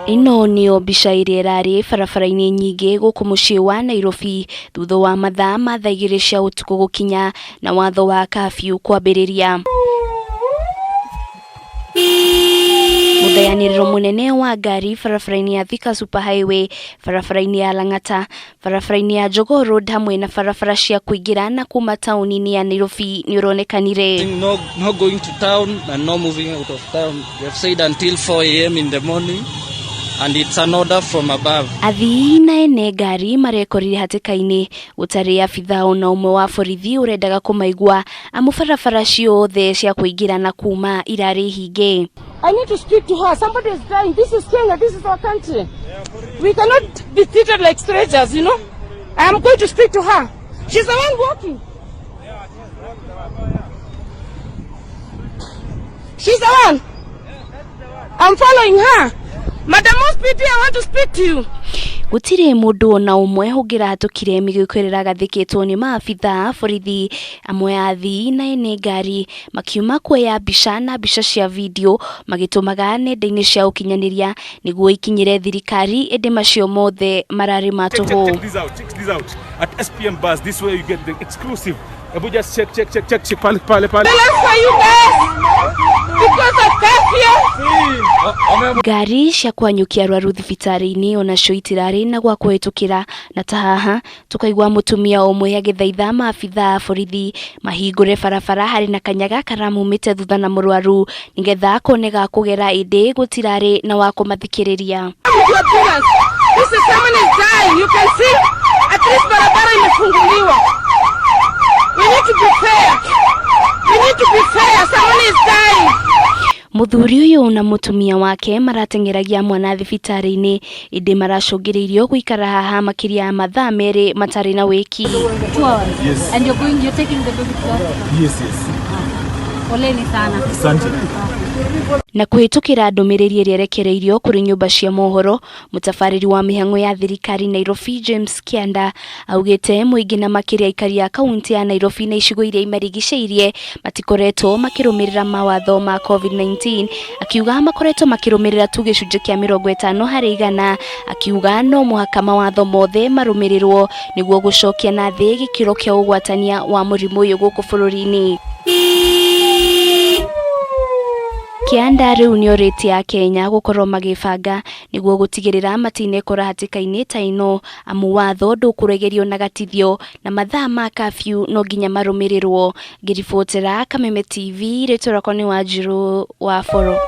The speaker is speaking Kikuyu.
Ĩno nĩyo mbica ĩrĩa ĩrarĩ barabara-inĩ nyingĩ gũkũ mũciĩ wa Nairobi thutha wa mathaa ma thaa 2 cia ũtukũ gũkinya na watho wa curfew kwambĩrĩria. Mũtheanĩrĩro mũnene wa ngari barabara-inĩ ya Thika Super Highway, barabara-inĩ ya Lang'ata, barabara-inĩ ya Jogoo Road hamwe na barabara cia kũingĩra na kuma taũni-inĩ ya Nairobi nĩ ũronekanire. No, no going to town and no moving out of town. They have said until 4 a.m. in the morning and it's an order from above. Athii na ene ngari marekorire hatĩka-inĩ gũtarĩ abithaa ona ũmwe wa borithi ũrendaga kũmaigua amu barabara ciothe cia kũingĩra na kuma irarĩ hinge. I need to speak to her. Somebody is dying. This is Kenya. This is our country. We cannot be treated like strangers. I am going to speak to her. She's the one walking. She's the one. I'm following her. Madam Hospital, I want to speak to you. Gũtirĩ mũndũ ona ũmwe ũngĩrahatũkire mĩgĩko ĩrĩa ĩragathĩkĩtwo nĩ maabithaa a borithi, amwe a athii na ene ngari makiuma kuoya mbica na mbica cia video magĩtũmaga nenda-inĩ cia ũkinyanĩria nĩguo ikinyĩre thirikari ĩndĩ macio mothe mararĩ ma Check, check, tũhũ. check this out. Check this out. At SPM Bus, this way you get the exclusive. Ebu just check, check, check, check, check. Pale, pale, pale. For you guys. Because of curfew. Ngari cia kwanyũkia arwaru thibitarĩ-inĩ onacio itirarĩ na gwa kũhĩtũkĩra na ta haha tũkaigua mũtumia ũmwe agĩthaitha maabithaa a borithi mahingũre barabara harĩ na kanyaga karamumĩte thutha na mũrwaru nĩgetha kone ga kũgera ĩndĩ gũtirarĩ na wa kũmathikĩrĩria. With your parents. This is someone is dying. You can see at least barabara imefunguliwa. We need to be fair. We need to be fair. Someone is dying. Mũthuri ũyũ na mũtumia wake marateng'eragia mwana thibitarĩ-inĩ ĩndĩ maracũngĩrĩirio gũikara haha makĩria ya mathaa 2 matarĩ na wĩki. 2 hours. Yes. And you're going, you're taking the baby to hospital. Yes. Poleni sana. Asante. Na kũhĩtũkĩra ndũmĩrĩri ĩrĩa ĩrekereirio kũrĩ nyũmba cia mohoro, mũtabarĩri wa mĩhang'o ya thirikari Nairobi James Kĩanda augĩte mũingĩ na makĩria aikari a kaunti ya Nairobi na icigo iria imarigicĩirie matikoretwo makĩrũmĩrĩra mawatho ma COVID-19, akiuga makoretwo makĩrũmĩrĩra tu gĩcunjĩ kĩa 50 harĩ igana, akiuga no mũhaka mawatho mothe marũmĩrĩrwo nĩguo gũcokia na thĩ gĩkĩro kĩa ũgwatania wa mũrimũ ũyũ gũkũ bũrũri-inĩ. Kĩanda rĩu nĩorĩtie Akenya gũkorwo magĩbanga nĩguo gũtigĩrĩra matinekora hatĩka-inĩ ta ĩno amu watho ndũkũregerio na gatithio na mathaa ma curfew no nginya marũmĩrĩrwo. Ngĩribotera Kameme TV, rĩtwa rĩakwa nĩ Wanjirũ wa Boro.